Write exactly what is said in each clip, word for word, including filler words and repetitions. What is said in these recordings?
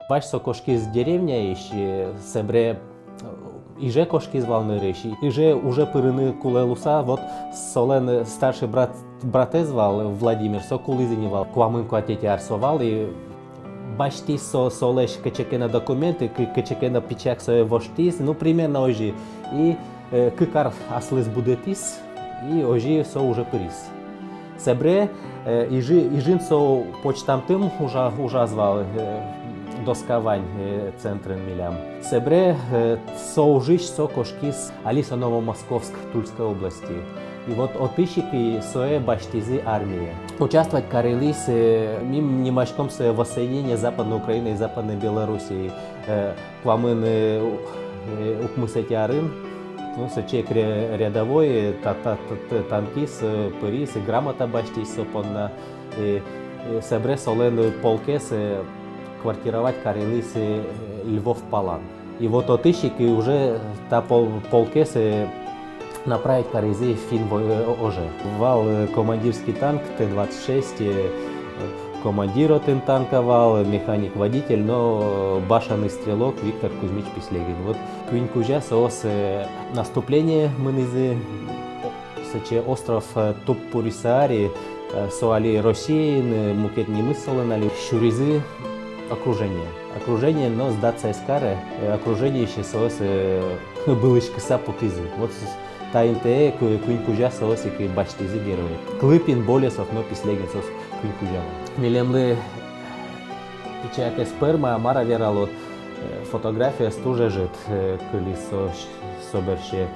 Вазь со кошкиз деревняысь, э, собере, э, иже кошкиз вал нырысь. Иже уже пырыны кулэ луыса, вот солэн, э, старший брат, братэз вал, Владимир, со кулӥз ини вал. Куамын куатетӥ ар со вал, и басьтӥз со, солэсь кыӵе ке но документы, кы-, кыӵе ке но пичак сое воштӥз, ну, примерно озьы. И, э, кык ар аслыз будэтӥз, и озьы со уже пыриз. Собере, э, Ижи-, Ижын со почтамтын ужа-, ужаз вал, э, доска вань, э, центрын милям. Собере, э, со ужысь со кошкиз, али со Новомосковск, Тульской области. И вот отысь ик и сое басьтӥзы армие. Участвовать карылӥз, э, ми нимаськом сое воссоединение Западной Украины и Западной Белоруссии, э, куамын, э, у-, э, укмысэтӥ арын, ну, сыӵе ик ре-, рядовой, э, та-, та-, та-, та-, танкист, э, пыриз, и грамота басьтӥз со понна, э, э, собере солэн, э, полкез, э, квартировать карылӥз, э, Львов палан. И вот отысь ик и уже та пол-, полкез, э, направить каризы финн во-, э, оже. Вал, э, командирский танк Т двадцать шесть, э, командир отын танка вал, механик-водитель, но, э, башенный стрелок Виктор Кузьмич Песлегин. Вот куинь кузя соос, э, наступление мынӥзы, сыӵе остров, э, Туппурисаари, э, со али Россиын, э, мукет нимыз солэн али, сюризы окружение. Окружение, но сдаться ӧз каре, э, окружениысь соос, э, вылӥськыса потӥзы. Вот с-, та интые ку-, куинь кузя соос ик басьтӥзы герой. Клыпин, Болесов но Песлегин соос куинь кузя вал. Милемлы пичиякез пӧрма, мар-а верало, э, фотографиос туж ӧжыт, э, кылиз со, со бере.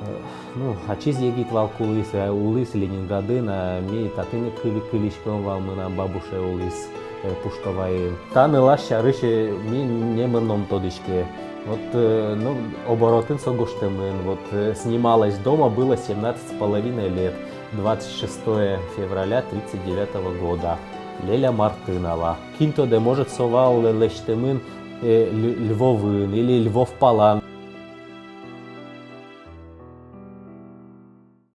Э, ну, ачиз егит вал кулӥз, э, улӥз Ленинградын, а ми татын ик кыли-, кылиськом вал, мынам бабуше улӥз, э, Пуштовайын. Та нылаш сярысь, э, ми немын но ум тодӥське. Вот, э, ну, оборотын со гожтэмын. Вот, э, снималась дома, было семнадцать с половиной лет, двадцать шестое февраля тридцать девятого года. Леля Мартынова. Кин тодэ, может, со вал лэсьтэмын, э, Ль-, Львовын или Львов палан.